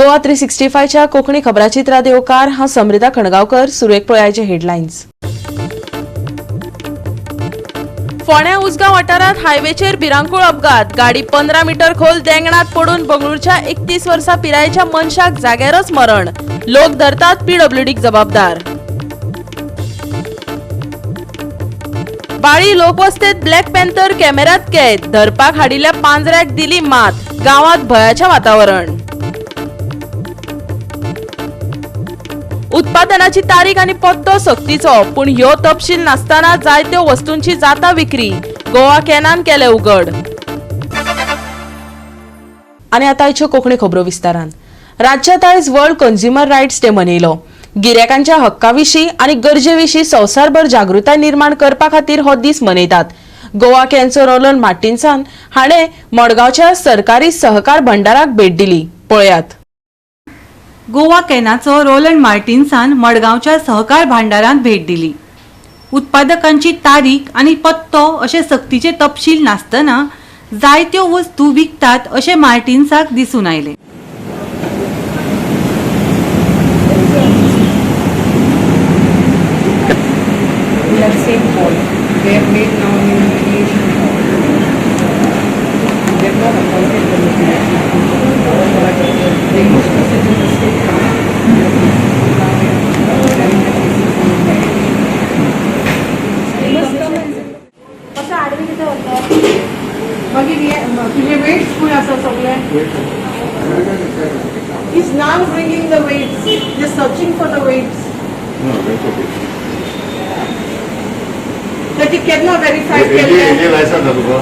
गोवा 365च्या कोंकणी खबराचित्रात येवकार. हांव समृता खणगांवकर. सुरवेक पळयाचे हेडलायन्स. फोंड्या उसगांव वाठारांत हायवेचेर भिरांकूळ अपघात. गाडी 15 मिटर खोल देंगणात पडून बंगळूरच्या 31 वर्सां पिरायेच्या मनशाक जाग्यारच मरण. लोक धरतात पीडब्ल्यूडीक जबाबदार. बाळी लोकवस्तेत ब्लॅक पॅन्थर कॅमेऱ्यात कैद. धरपाक हाडिल्ल्या पांजऱ्याक दिली मात. गांवात भयाचें वातावरण. उत्पादनाची तारीख आनी पत्तो सक्तीचो, पूण ह्यो तपशील नासतना जायत्यो वस्तूंची जाता विक्री. गोवा कॅनान केले उघड. आनी आतां आयच्यो कोंकणी खबरो विस्तारान. राज्यात आयज वर्ल्ड कंझ्युमर रायट्स डे मनयलो. गिरायकांच्या हक्का विशीं आनी गरजे विशीं संवसारभर जागृताय निर्माण करपा खातीर हो दीस मनयतात. गोवा कॅनचो रोलन मार्टिन्सान हाणें मडगांवच्या सरकारी सहकार भंडाराक भेट दिली. पळयात. गोवा कॅनाचो रोलंड मार्टिन्सान मडगांवच्या सहकार भांडारांत भेट दिली. उत्पादकांची तारीख आनी पत्तो अशे सक्तीचे तपशील नासतना जायत्यो वस्तू विकतात अशें मार्टिन्साक दिसून आयलें. In that same hall. They have made now new mediation hall. They have not appointed the mediation but they used to sit in the state council. Now they are having the cases in the mediation. They must come and sit. कसं आडवी कितें होतं? मागीर हे तुजे weights खंय आसा सगळे? He's now bringing the weights. They're searching for the weights. No, that's okay. ताची केन्ना व्हेरीफाय हेजे केल्लें? हेजे लायसन्स आसा तुका?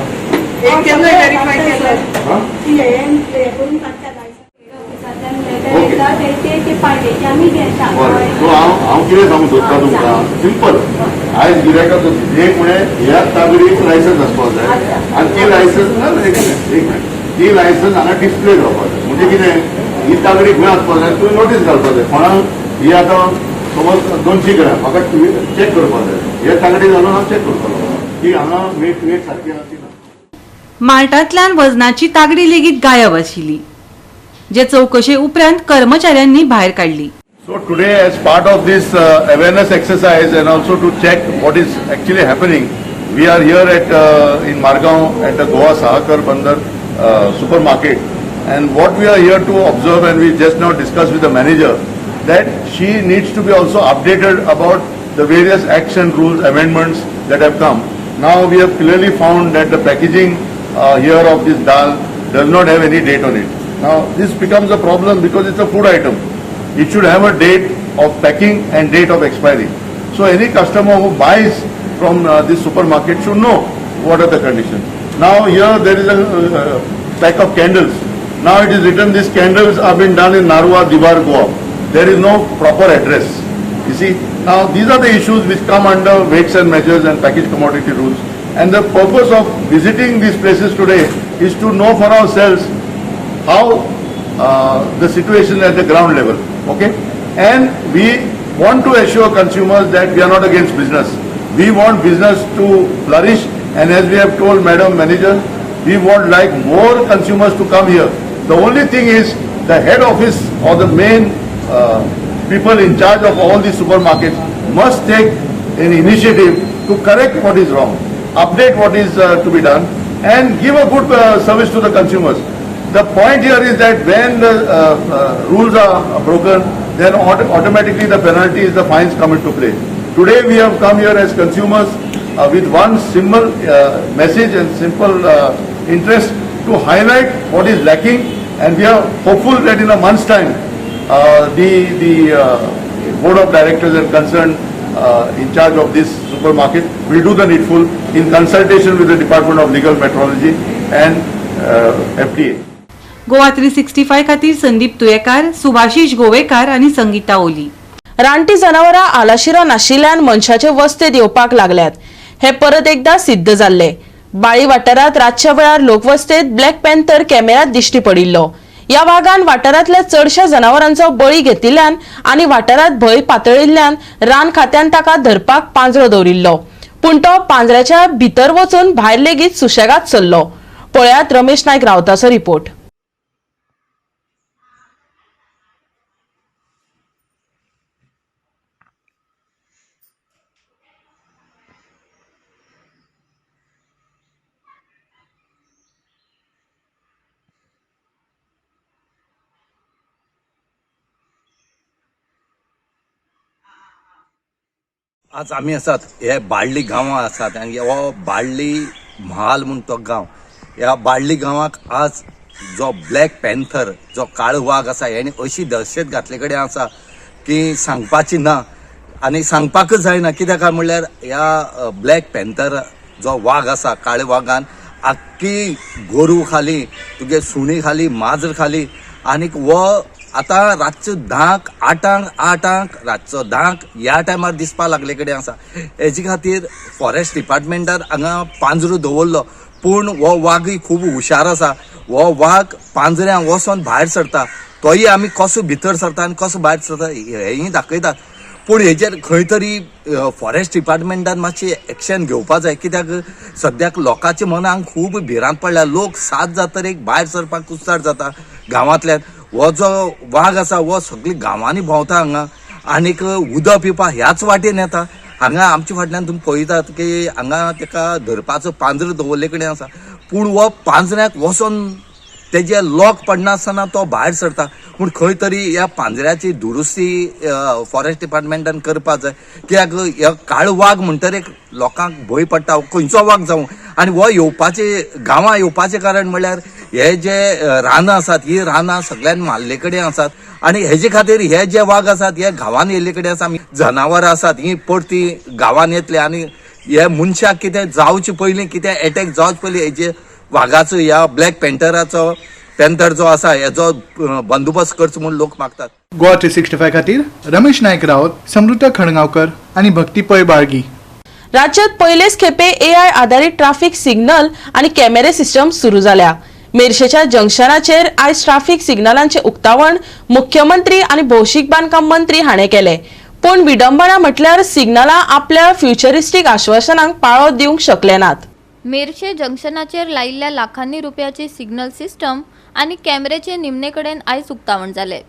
हे केन्ना व्हेरीफाय केलें? हा? ती हे करून काडटा लायसन्स ऑफिसांतल्यान लेटर येता, ते ते ते पार्टेचे आमी घेता. बरें, सो हांव कितें सांगूंक सोदता तुमकां, सिंपल. आयज गिरायकाचो एक म्हळ्यार ह्या तागडीक लायसन्स आसपाक जाय आनी ती लायसन्स ना, एक मिनिट, एक मिनिट, ती लायसन्स हांगा डिस्प्ले जावपाक जाय. म्हणजे कितें, ही तागडी खंय आसपाक जाय, तुवें नोटीस घालपाक जाय कोणाक. ही आतां समज 200 ग्राम म्हाका चॅक करपाक जाय, हे तागडी घालून हांव चॅक करतलो की हांगा वेट वेट सारकी आसा ती ना. मार्टांतल्यान वजनाची तागडी लेगीत गायब आशिल्ली, जे चवकशे उपरांत कर्मचाऱ्यांनी भायर काडली. So today, as part of this awareness exercise and also to check what is actually happening, we are here at in Margao at the Goa Sahakar Bandar supermarket. And what we are here to observe, and we just now discussed with the manager, that she needs to be also updated about the various acts and rules amendments that have come. Now we have clearly found that the packaging here of this dal does not have any date on it. Now this becomes a problem because it's a food item. It should have a date of packing and date of expiry. So any customer who buys from this supermarket should know what are the conditions. Now here there is a pack of candles. Now it is written these candles have been done in Narwa, Divar, Goa. There is no proper address. You see, now these are the issues which come under weights and measures and package commodity rules. And the purpose of visiting these places today is to know for ourselves how the situation at the ground level, okay? And we want to assure consumers that we are not against business. We want business to flourish, and as we have told Madam Manager, we want like more consumers to come here. The only thing is the head office or the main people in charge of all these supermarkets must take an initiative to correct what is wrong, update what is to be done, and give a good service to the consumers. The point here is that when the rules are broken, then automatically the penalties, the fines come into play. Today we have come here as consumers with one simple message and simple interest to highlight what is lacking, and we are hopeful that in a month's time, the board of directors and concerned in charge of this supermarket will do the needful in consultation with the Department of Legal Metrology and FDA. Goa 365 खातीर संदीप तुयेकार, सुभाषिश गोवेकार आनी संगीता ओली. रानटी जनावरां आलाशिरो नाशिल्ल्यान मनशाचे वस्तेत येवपाक लागल्यात हे परत एकदा सिद्ध जाल्ले. बाळी वाठारांत रातच्या वेळार लोकवस्तेत ब्लॅक पॅन्थर कॅमेऱ्यात दिश्टी पडिल्लो. ह्या वागान वाठारांतल्या चडशा जनावरांचो बळी घेतिल्ल्यान आनी वाठारांत भंय पातळिल्ल्यान रान खात्यान ताका धरपाक पांजरो दवरिल्लो, पूण तो पांजऱ्याच्या भितर वचून भायर लेगीत सुशेगाद सरलो. पळयात रमेश नायक रावताचो रिपोर्ट. आज आमी आसात हे बाळ्ळी गांवां आसात आनी हो बाळ्ळी म्हाल म्हूण तो गांव. ह्या बाळ्ळी गांवाक आज जो ब्लॅक पॅन्थर जो काळो वाग आसा हेणी अशी दहशत घातले कडेन आसा की सांगपाची ना आनी सांगपाकच जायना. कित्याक काय म्हणल्यार ह्या ब्लॅक पॅन्थर जो वाग आसा काळे वागान आख्खी गोरू खाली, तुगे सुणी खाली, माजर खाली आनीक हो आतां रातचो 10क 8क 8क रातचो 10क ह्या टायमार दिसपाक लागले कडेन आसा. हेजे खातीर फॉरेस्ट डिपार्टमेंटान हांगा पांजरो दवरलो, पूण हो वागय खूब हुशार आसा. हो वाग पांजऱ्यां वचोन भायर सरता, तोय आमी कसो भितर सरता आनी कसो भायर सरता हेंय दाखयतात. पूण हेजेर खंय तरी फॉरेस्ट डिपार्टमेंटान मातशी एक्शन घेवपा जाय. कित्याक सद्याक लोकांच्या मनाक खूब भिरांत पडल्या. लोक 7 जातर एक भायर सरपाक कुस्तार जाता गांवांतल्यान. हो जो वाग आसा हो सगळी गांवांनी भोंवता हांगा आनीक उदक पिवपाक ह्याच वाटेन येता. हांगा आमच्या फाटल्यान तुमी पळयतात की हांगा तेका धरपाचो पांजरो दवरले कडेन आसा, पूण हो पांजऱ्याक वचोन तेजे लॉक पडनासतना तो भायर सरता. पूण खंय तरी ह्या पांजऱ्याची दुरुस्ती फॉरेस्ट डिपार्टमेंटान करपाक जाय. कित्याक ह्या काळो वाग म्हणटर एक लोकांक भंय पडटा, खंयचो वाग जावं. आनी हो येवपाचे गांवां येवपाचें कारण म्हणल्यार हे जे रानां आसात ही रानां सगळ्यान मारले कडेन आसात आनी हेजे खातीर हे जे वाग आसात हे गांवान येयल्ले कडेन आसा. जनावरां आसात ही परती गांवान येतले आनी हे मनशाक कितें जावचे पयलीं, कितें एटॅक जावचे पयलीं हेजे वागाचो ह्या ब्लॅक पॅन्थराचो पॅन्थर जो आसा हेजो बंदोबस्त करचो म्हूण लोक मागतात. गोवा 365 खातीर रमेश नायक राऊत, समृद्ध खणगावकर आनी भक्ती पै बाळगी. राज्यात पयलेच खेपे एआय आधारित ट्राफिक सिग्नल आणि कॅमेरे सिस्टम सुरू जाल्या. मेरशेच्या जंक्शनाचेर आयज ट्राफिक सिग्नलांचे उक्तावण मुख्यमंत्री आणि भौशीक बांदकाम मंत्री हाणें केले. पूण विडंबना म्हटल्यार सिग्नलां आपल्या फ्युचरिस्टीक आश्वासनांक पाळो दिवंक शकले नात. मेरशे जंक्शनाचेर लायिल्ल्या लाखांनी रुपयाची सिग्नल सिस्टम आनी कॅमेरेचे निमणे कडेन आयज उक्तावण जालें.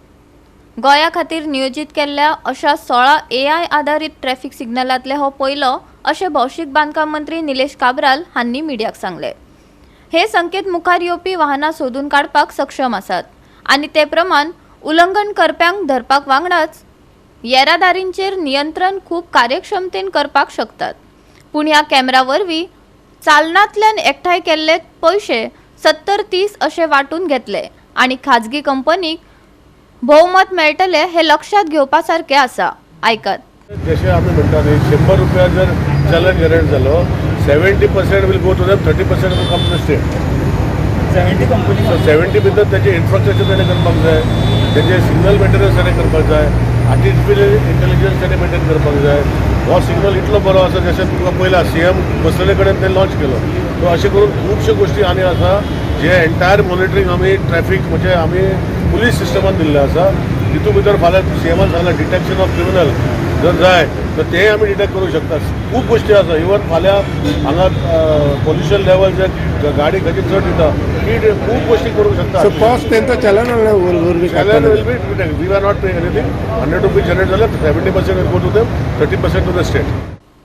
गोंया खातीर नियोजीत केल्ल्या अशा 16 एआय आधारीत ट्रॅफिक सिग्नलांतले हो पयलो अशें भौशीक बांदकाम मंत्री निलेश काब्राल हांणी मिडियाक सांगलें. हे संकेत मुखार येवपी वाहनां सोदून काडपाक सक्षम आसात आनी ते प्रमाण उल्लंघन करप्यांक धरपाक वांगडाच येरादारींचेर नियंत्रण खूब कार्यक्षमतेन करपाक शकतात. पूण ह्या कॅमेरा वरवीं चालनांतल्यान एकठांय केल्ले पयशे 70-30 अशे वांटून घेतले आनी खाजगी कंपनीक भोवमत मेळटले हे लक्षात घेवपा सारकें आसा. आयकात. जशें आमी म्हणटा न्ही, 100 रुपया जर चलन जनरेट जालो, 70% will go to them, 30% will come to the state. 70 company so 70 भितर तेजे इन्फ्रास्ट्रक्चर ताणें करपाक जाय, तेजे सिग्नल मेंटेनन्स ताणें करपाक जाय, आर्टिफिशियल इंटेलिजन्स ताणें मेंटेन करपाक जाय. हो सिग्नल इतलो बरो आसा जशें तुमकां पयला सीएम बसलेले कडेन ते लॉन्च केलो. सो अशें करून खुबश्यो गोश्टी आनी आसा जे एंटायर मॉनिटरींग आमी ट्रॅफीक म्हणजे आमी पुलीस सिस्टमान दिल्लें आसा. तितून भितर फाल्यां सीएमान सांगलां डिटेक्शन ऑफ क्रिमिनल जर जाय तर तेय आमी डिटेक्ट करूंक शकता. खूब गोश्टी आसा. इवन फाल्यां हांगा पोल्युशन लेवल जे गाडी खंयची चड दिता ती खूब गोश्टी करूंक शकता. सो कॉस्ट तेंचो चलन Challan will be detected. We are not paying anything. 100 rupees generate जाल्यार 70% will go to them, 30% to the state.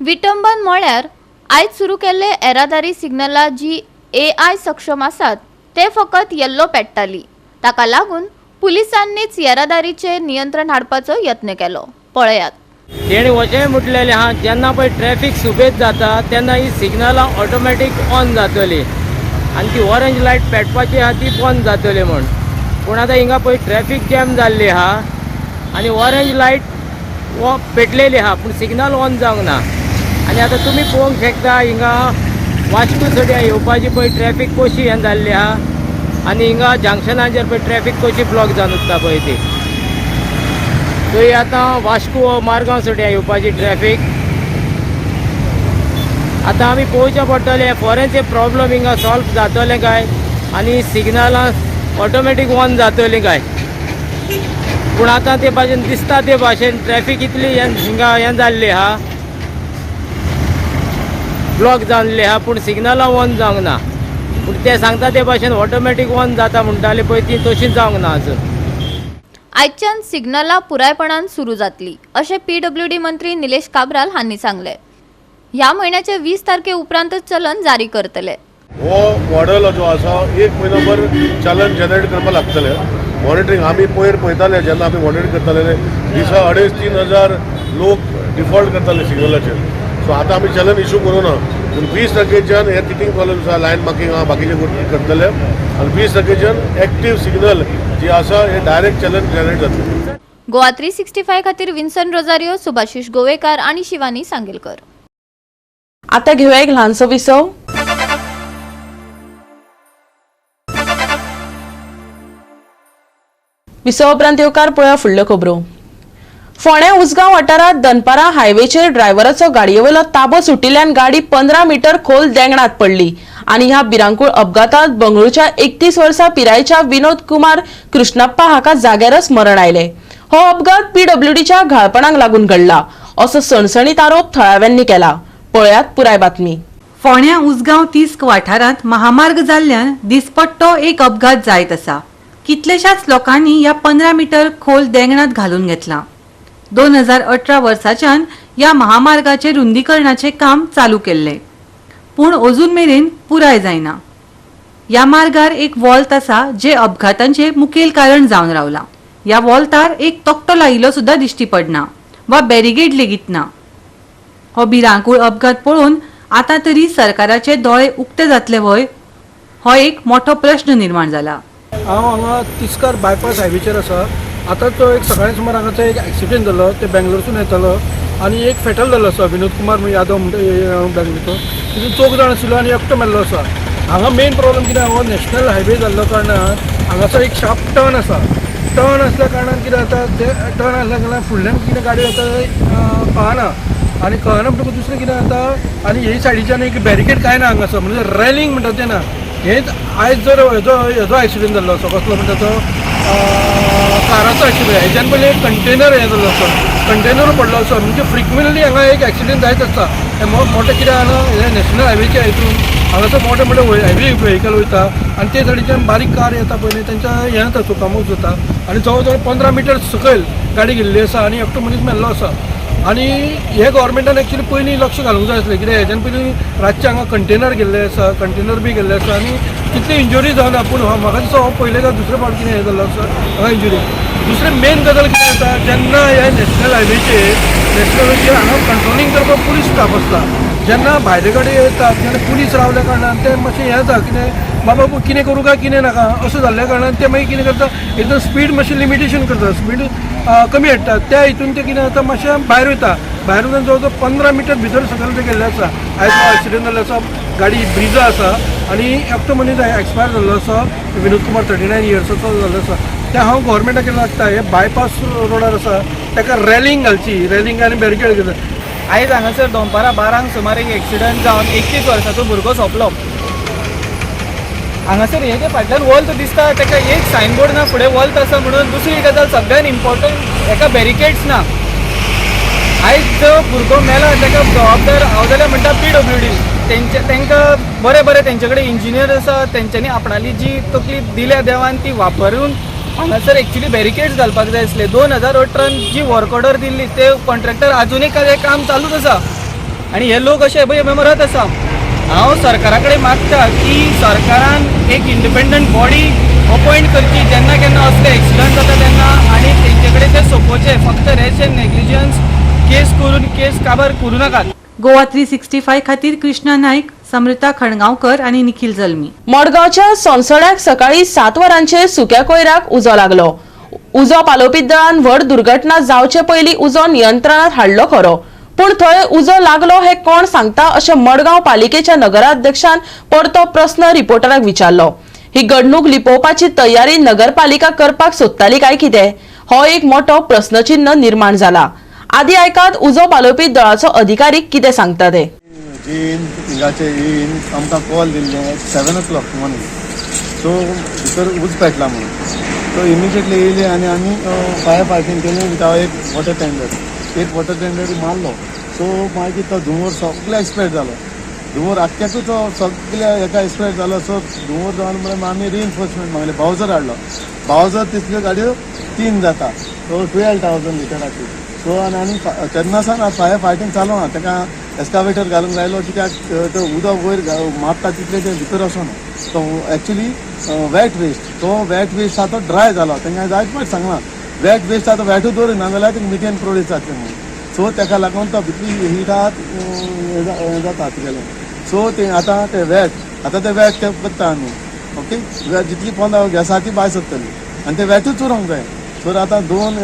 विटंबन म्हळ्यार आयज सुरू केल्ले येरादारी सिग्नलां जी एआय सक्षम आसात ते फकत येल्लो पेट्टाली. ताका लागून पुलिसांनीच येरादारीचेर नियंत्रण हाडपाचो यत्न केलो. पळयात. तेणी अशेंय म्हटलेलें आहा, जेन्ना पळय ट्रॅफिक सुबेज जाता तेन्ना ही सिग्नलां ऑटोमॅटीक ऑन जातली आनी ती ऑरेंज लायट पेटपाची आहा ती बंद जातली म्हूण. पूण आतां हिंगा पळय ट्रॅफिक जॅम जाल्ली आहा आनी ऑरेंज लायट पेटलेली आहा पूण सिग्नल ऑन जावंक ना. आनी आतां तुमी पळोवंक शकता हिंगा वास्को सड्या येवपाची पळय ट्रॅफिक कशी हें जाल्ली आहा आनी हिंगा जंक्शनाचेर पळय ट्रॅफिक कशी ब्लॉक जावन उरता पळय ती. थंय आतां वास्को मारगांव सड्या येवपाची ट्रॅफिक आतां आमी पळोवचें पडटलें फोरेनचे प्रॉब्लम हिंगा सॉल्व जातलें काय आनी सिग्नलां ऑटोमॅटीक ऑन जातलीं काय. पूण आतां ते भाशेन दिसता ते भाशेन ट्रॅफिक इतली हिंगा हें जाल्ली आहा, ब्लॉक जाल्ली आहा पूण सिग्नलां ऑन जावंक ना. पूण ते सांगता ते भाशेन ऑटोमॅटीक ऑन जाता म्हणटाले पळय ती तशीच जावंक ना अजून. आयच्यान सिग्नलां पुरायपणान सुरू जातली अशें पीडब्ल्यूडी मंत्री निलेश काब्राल हांणी सांगलें. ह्या म्हयन्याचे 20 तारखे उपरांतच चलन जारी करतले. हो मॉडल जो आसा एक म्हयनोभर चलन जनरेट करपाक लागतलें. मॉनिटरींग आमी पयर पळयताले, जेन्ना आमी मॉनिटर करताले दिसा 2,500-3 हजार लोक डिफॉल्ट करताले सिग्नलाचेर. सो आतां आमी चलन इशू करूं ना, पूण 20 तारखेच्यान हे टिटींग प्रॉब्लम्स आसा, लायन मार्किंग आहा, बाकीचे गोश्टी करतले आनी 20 तारखेच्यान एक्टीव सिग्नल जे आसा हे डायरेक्ट चलन जनरेट जातले. गोवा 365 खातीर विन्सन रोजारियो, सुभाषिश गोवेकार आणि शिवानी सांगेलकर. आता घेऊया एक ल्हानसो विसव. विसव उपरांत येवकार पळोवया फुडल्यो खबरो. फोंड्या उसगांव वाठारांत दनपारां हायवेचेर ड्रायव्हराचो गाडयेवेलो ताबो सुटिल्ल्यान गाडी 15 मिटर खोल देंगणात पडली आनी ह्या भिरांकूळ अपघातांत बंगळुरूच्या 31 वर्सां पिरायेच्या विनोद कुमार कृष्णप्पा हाका जाग्यारच मरण आयलें. हो अपघात पीडब्ल्यूडीच्या घाळपणाक लागून घडला असो सणसणीत आरोप थळाव्यांनी केला. पळयात पुराय बातमी. फोंड्या उसगांव तिस्क वाठारांत महामार्ग जाल्ल्यान दिसपट्टो एक अपघात जायत आसा. कितलेशाच लोकांनी ह्या 15 मिटर खोल देंगणात घालून घेतला. 2018 वर्साच्यान ह्या महामार्गाचे रुंदीकरणाचे काम चालू केल्ले, पूण अजून मेरेन पुराय जायना. ह्या मार्गार एक वॉल्त आसा जे अपघातांचे मुखेल कारण जावन रावला. ह्या वॉल्तार एक तकटो लायिल्लो सुद्दां दिश्टी पडना वा बॅरिगेड लेगीत ना. हो भिरांकूळ अपघात पळोवन आतां तरी सरकाराचे दोळे उक्ते जातले व्हय, हो एक मोठो प्रश्न निर्माण जाला. हांव हांगा तिस्कार बायपास हायवेचेर आसा. आतां तो एक सकाळी सुमार हांगासर एक एक्सिडेंट जालो, ते बेंगलोरसून येतालो आनी एक फेटल जाल्लो आसा, विनोद कुमार यादव म्हणटा बेंगलोरचो. तितून 4 जाण आशिल्लो आनी एकटो मेल्लो आसा. हांगा मेन प्रॉब्लम कितें, हो नॅशनल हायवे जाल्लो कारणान हांगासर एक शार्प टर्न आसा. टर्न आसल्या कारणान कितें जाता, ते टर्न आसल्या कारणान फुडल्यान कितें गाडी वता कळना आनी कळना म्हणटकूच दुसरें कितें जाता, आनी हे सायडीच्यान एक बॅरिकेड कांय ना हांगासर, म्हणजे रॅलिंग म्हणटा तें ना. हेच आयज जर हेजो एक्सिडेंट जाल्लो आसा, कसलो म्हणटा तो काराचो एक्सिडेंट. हेच्यान पयलीं एक कंटेनर हें जाल्लो आसा, कंटेनर पडलो आसा. म्हणजे फ्रिक्वेंटली हांगा एक एक्सिडेंट जायत आसता. हें मोठें कितें आहा, हें नॅशनल हायवेच्या हितून हांगासर मोठे मोठे हेवी व्हेकल वयता आनी ते सायडीच्यान बारीक कार येता पळय न्ही, तेंच्या हें जाता, चुकामूक जाता आनी जवळ जवळ 15 मिटर सकयल गाडी गेल्ली आसा आनी एकटो मनीस मेल्लो आसा. आनी हे गव्हर्मेंटान एक्चुली पयलीं लक्ष घालूंक जाय आसलें, कित्याक हेच्यान पयलीं रातचें हांगा कंटेनर गेल्ले आसा, कंटेनर बी गेल्ले आसा आनी तितली इंजुरी जावना. पूण म्हाका दिसता हो पयले काय दुसरे फावट कितें हें जाल्लो आसा हांगा इंजुरी. दुसरें मेन गजाल कितें जाता, जेन्ना हे नॅशनल हायवेचेर हांगा कंट्रोलिंग करपाक पुलीस स्टाफ आसता, जेन्ना भायले गाडी येतात तेन्ना पुलीस रावल्या कारणान ते मातशें हें जाता, कितें बाबा कितें करूं काय कितें नाका अशें जाल्ल्या कारणान ते मागीर कितें करता, एकदम स्पीड मातशी लिमिटेशन करता, स्पीड कमी हाडटा. त्या हितून ते कितें जाता, मातशें भायर वयता. भायर वचून जवळ जवळ 15 मिटर भितर सकयल ते गेल्ले आसा. आयज हो एक्सिडेंट जाल्लो आसा, गाडी ब्रिजा आसा आनी एकटो मनीस एक्सपायर जाल्लो आसा, विनोद कुमार 39 इयर्साचो जाल्लो आसा. तें हांव गव्हर्मेंटाक लागता, हे बायपास रोडार आसा ताका रॅलिंग घालची, रॅलिंग आनी बॅरिकेड करता. आयज हांगासर दनपारां 12 सुमार एक एक्सिडंट जावन 31 वर्साचो भुरगो सोंपलो. हांगासर हे जे फाटल्यान वॉल्त दिसता ताका एक सायनबोर्ड ना, फुडें वॉल्त आसा म्हणून. दुसरी गजाल सगळ्यान इम्पॉर्टंट, हेका बॅरिकेड्स ना. आयज जो भुरगो मेला ताका जबाबदार हांव जाल्यार म्हणटा पीडब्ल्यूडी. तेंकां बरें बरें तेंचे कडेन इंजिनियर आसा, तेंच्यांनी आपणाली जी तकली दिल्या देवान ती वापरून हांगासर एक्चुली बॅरिकेड्स घालपाक जाय आसले. 2018 जी वर्क ऑर्डर दिल्ली ते कॉन्ट्रॅक्टर आजुनूय काय काम चालूच आसा आनी हे लोक अशे पळय मरत आसा. हांव सरकारा कडेन मागता की सरकारान एक इंडिपेंडंट बॉडी अपॉयंट करची जेन्ना केन्ना असले एक्सिडंट जाता तेन्ना, आनी तेंचे कडेन ते सोंपोवचे. फक्त रॅश एंड नेग्लिजन्स केस करून केस काबार करूं नाकात. गोवा 365 खातीर कृष्णा नाईक, समृता खणगांवकर आनी निखिल जल्मी. मडगांवच्या सोनसड्याक सकाळी 7 वरांचेर सुक्या कोयराक उजो लागलो. उजो पालोवपी दळान व्हड दुर्घटना जावचे पयलीं उजो नियंत्रणात हाडलो खरो, पूण थंय उजो लागलो हे कोण सांगता अशें मडगांव पालिकेच्या नगराध्यक्षान परतो प्रस्न रिपोर्टराक विचारलो. ही घडणूक लिपोवपाची तयारी नगरपालिका करपाक सोदताली काय कितें, हो एक मोठो प्रस्नचिन्ह निर्माण जाला. आदी आयकात उजो पालोवपी दळाचो अधिकारी कितें सांगता ते. जीन हिंगाचे येवन आमकां कॉल दिल्ले 7 o'clock morning, सो भितर उज पेटला म्हणून. सो इमिजिएटली येयली आनी आमी फायर फायटींग केली विथ एक वॉटर टेंडर, एक वॉटर टेंडर मारलो. सो मागीर तो धुंवर सगळे एक्सपायर जालो, धुंवर आख्ख्याकूच सगळ्या हेका एक्सपायर जालो. सो धुंवर जावन म्हणल्यार आमी रिइन्फोर्समेंट मागलें, बावजर हाडलो. बावजर तितल्यो गाडयो 3 जाता, सो 12,000 लिटराची. सो आनी आनी तेन्ना सावन फायर फायटींग चालू आहा. ताका एस्कावेटर घालूंक लायलो कित्याक तो उदक वयर मारता तितलें तें भितर वचना. तो एक्चुली वेट वेस्ट, तो वेट वेस्ट आहा तो ड्राय जालो. तांकां जायत फावट सांगलां वेट वेस्ट आहा तो वेटूच दवरिना जाल्यार मिथेन प्रोड्यूस जातलें म्हणून. सो ताका लागून तो भितरली हीट आहा हें जाता तुगेलें. सो ते आतां ते वेट, आतां ते वेट ते करता आमी. ओके, वेट जितली पोंदा गॅस आहा ती भायर सरतली आनी ते वेटूच उरोंक जाय. सो आतां दोन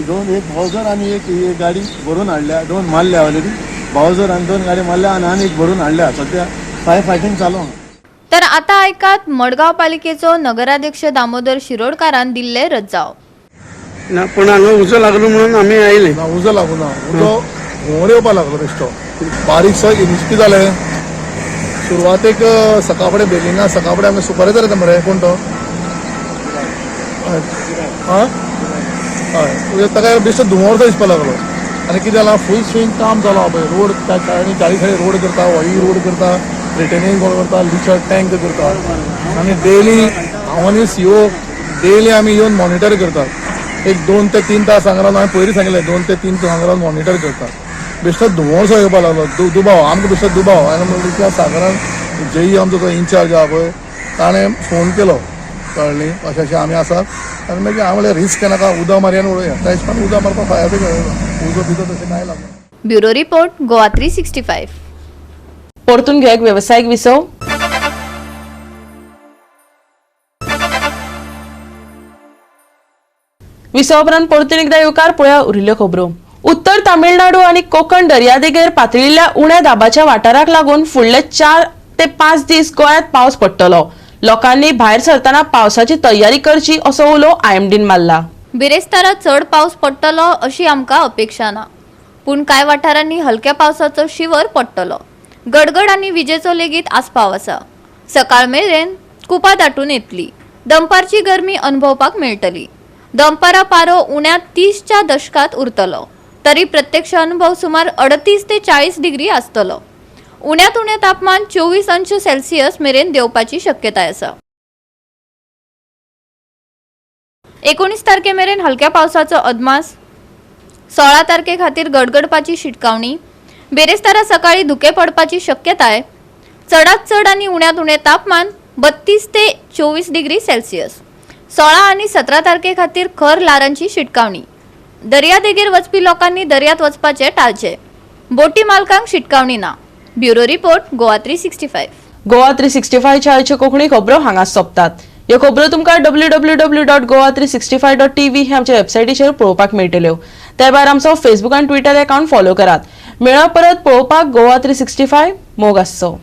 दोन एक बावजर आनी एक गाडी भरून हाडल्या, दोन मारल्या ऑलरेडी बावजर आनी दोन गाडी मारल्या आनी आनी एक भरून हाडल्या. सद्या फायर फायटींग चालू आहा. तर आता ऐकात मडगांव पालिकेचो नगराध्यक्ष दामोदर शिरोडकारान दिल्ले रजाव. ना, पूण हांगा उजो लागलो म्हणून आमी आयले. ना, उजो लागू ना, उजो घुंवळ येवपाक लागलो बेश्टो बारीकसो. कितें जालें, सुरवातेक सकाळ फुडें बेलिंगा सकाळ फुडें आमी सुपरवायजर येता मरे, कोण तो, आं हय, ताका बेश्टो धुंवर दिसपाक लागलो. आनी कितें जालां, फूल स्विंग काम चालू आहा पळय. रोड त्या 40 रोड करता, होय रोड करता, रिटेनिंग वॉल करता, लिचर टँक करता. आनी डेली हांव आनी सीओ डेली आमी येवन मॉनिटर करतात. एक 2 ते 3 तास हांगा रावन, हांवें पयलीं सांगिल्लें, 2 ते 3 तास हांगा रावन मॉनिटर करतात. बेश्टो धुंवरसो येवपाक लागलो, दुबाव आमकां, बेश्टो दुबाव. आनी त्या सागरान जेई आमचो जो इन्चार्ज आहा पळय, ताणें फोन केलो, कळ्ळें न्ही, अशें अशें आमी आसात. आनी मागीर हांवें म्हणलें रिस्क नाका, उदक मारया आनी उडोवया. त्या हिशोबान उदक मारपाक फायर ब्रिगेड उजो बिजो तशें कांय लागना. Bureau report, Goa 365. परतून घेवया एक वेवसायीक विसव. विसवा उपरांत परतून एकदा येवकार. पळया उरिल्ल्यो खबरो. उत्तर तामिळनाडू आनी कोकण दर्यादेगेर पातळिल्ल्या उण्या दाबाच्या वाठाराक लागून फुडले 4 ते 5 दीस गोंयांत पावस पडटलो. लोकांनी भायर सरतना पावसाची तयारी करची असो उलो आयएमडीन मारला. बिरेस्तारा चड पावस पडटलो अशी आमकां अपेक्षा ना, पूण कांय वाठारांनी हलक्या पावसाचो शिवर पडटलो. गडगड आनी विजेचो लेगीत आस्पाव आसा. सकाळ मेरेन कुपां दाटून येतली. दनपारची गरमी अनुभवपाक मेळटली. दनपारा पारो उण्या 30च्या दशकांत उरतलो, तरी प्रत्यक्ष अनुभव सुमार 38 ते 40 डिग्री आसतलो. उण्यांत उणें तापमान 24 अंश सेल्सियस मेरेन देंवपाची शक्यताय आसा. 19 तारखे मेरेन हलक्या पावसाचो अदमास. 16 तारखे खातीर गडगडपाची शिटकावणी. बेरेस्तारा सकाळी धुकें पडपाची शक्यताय. चडात चड आनी उण्यांत उणें तापमान 32 ते 24 डिग्री सेल्सियस. 16 आनी 17 तारखे खातीर खर ल्हारांची शिटकावणी. दर्यादेगेर वचपी लोकांनी दर्यांत वचपाचें टाळचें. बोटी मालकांक शिटकावणी ना. Bureau report, Goa 365. Goa 365च्या आयच्यो कोंकणी खबरो हांगा सोंपतात. ह्यो खबरो तुमकां www.goa365.tv हे आमच्या वेबसायटीचेर पळोवपाक मेळटल्यो. त्या भायर आमचो फेसबूक आनी ट्विटर अकाउंट फॉलो करात. मेळा परत पळोवपाक गोवा 365. मोग आसचो.